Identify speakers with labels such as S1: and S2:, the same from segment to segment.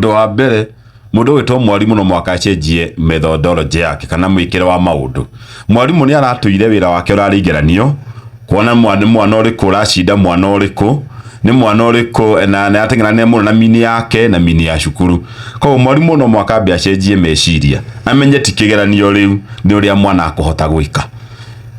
S1: Ũndũ wa mbere, mũndũ ũgwĩtwo mwarimũ no mũhaka acenjie methodology yake kana mwĩkĩre wa maũndũ. Mwarimũ nĩ aratũire wĩra wake ũrarĩ igeranio, kuona mwana mwana ũrĩkũ ũracinda mwana ũrĩkũ, nĩ mwana ũrĩkũ na nĩ arateng'erania mũno na mini yake na mini ya cukuru. Koguo mwarimũ no mũhaka ambe acenjie meciria, amenye ti kĩgeranio rĩu, nĩ ũrĩa mwana akũhota gwĩka.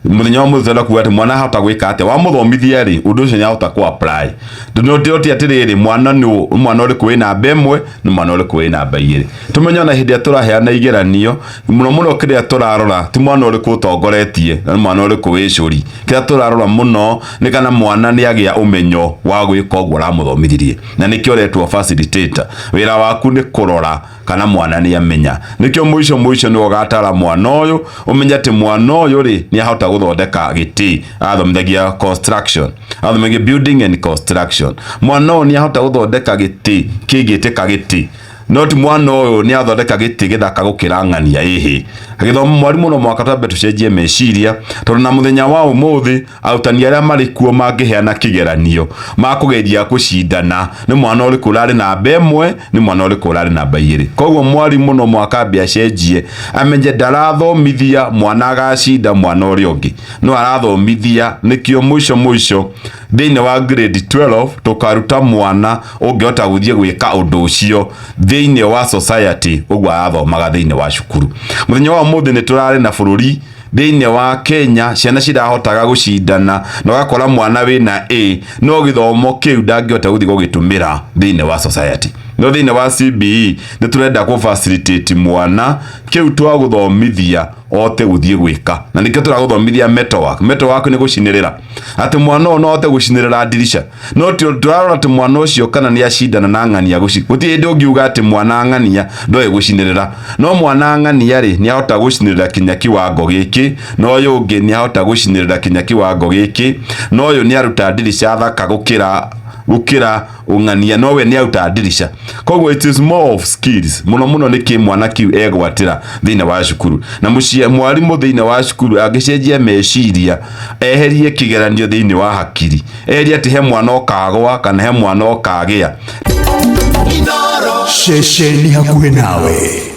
S1: Mũthenya wa mũthĩ tũrenda kuga atĩ mwana ahota gwĩka atĩa, wamũthomithia rĩ, ũndũ ũcio nĩ ahota kũ apply. Tondũ ti atĩrĩrĩ, mwana nĩ mwana ũrĩkũ wĩ namba ĩmwe, nĩ mwana ũrĩkũ wĩ namba igĩrĩ. Tũmenye ona hĩndĩ ĩrĩa tũraheana igeranio, mũno mũno kĩrĩa tũrarora ti mwana ũrĩkũ ũtongoretie, na nĩ mwana ũrĩkũ wĩ cũri. Kĩrĩa tũrarora mũno nĩ kana mwana nĩ agĩa ũmenyo wa gwĩka ũguo ũramũthomithirie. Na nĩkĩo ũretwo facilitator. Wĩra waku nĩ kũrora kana mwana nĩ amenya. Nĩkĩo mũico mũico nĩwe ũgatara mwana ũyũ, ũmenye atĩ mwana ũyũ rĩ, nĩ ahota gũthondeka gĩtĩ. Arathomithagia construction, arathomithagia building and construction. Mwana ũyũ nĩ ahota gũthondeka gĩtĩ kĩngĩtĩka gĩtĩ. No ti mwana ũyũ nĩ athondeka gĩtĩ gĩthaka gũkĩra ng'ania ĩhĩ. Gĩthomo mwarimũ no mũhaka twambe tũcenjie meciria, tondũ na mũthenya wa ũmũthĩ arutani arĩa marĩ kuo mangĩheana kĩgeranio makũgeria gũcindana nĩ mwana ũrĩkũ ũrarĩ namba ĩmwe, nĩ mwana ũrĩkũ ũrarĩ namba igĩrĩ. Koguo mwarimũ no mũhaka ambe acenjie, amenye ndarathomithia mwana agacinda mwana ũrĩa ũngĩ, no arathomithia nĩkĩo mũico mũico thĩinĩ wa grade 12 tũkaruta mwana ũngĩhota gũthiĩ gwĩka ũndũ ũcio thĩinĩ wa society ũguo arathomaga thĩinĩ wa cukuru. Mũthenya wa ũmũthĩ nĩ tũrarĩ na bũrũri thĩinĩ wa Kenya ciana cirahotaga gũcindana na ũgakora mwana wĩna A no gĩthomo kĩu ndangĩhota gũthiĩ gũgĩtũmĩra thĩinĩ wa society. No thĩinĩ wa CBE nĩ tũrenda kũ facilitate mwana kĩu twagũthomithia ote gũthiĩ gwĩka, na nĩkĩo tũragũthomithia metalwork. Metalwork nĩ gũcinĩrĩra, atĩ mwana ũyũ no ahote gũcinĩrĩra ndirica, no tũrarora atĩ mwana ũcio kana nĩ acindana na ng'ania gũtirĩ hĩndĩ ũngiuga atĩ mwana ng'ania ndoĩ gũcinĩrĩra, no mwana ng'ania rĩ nĩ ahota gũcinĩrĩra kinya kiwango gĩkĩ, na ũyũ ũngĩ nĩ ahota gũcinĩrĩra kinya kiwango gĩkĩ, na ũyũ nĩ aruta ndirica thaka gũkĩra ũng'ania, no we nĩ aruta ndirica. Koguo it is more of skills mũno mũno nĩ kĩ mwana kĩu egwatĩra thĩinĩ wa cukuru. Na mwarimũ thĩinĩ wa cukuru angĩcenjia meciria, eherie kĩgeranio thĩinĩ wa hakiri, eherie atĩ he mwana ũkagwa kana he mwana ũkagĩa.
S2: Ceceni hakuhĩ nawe.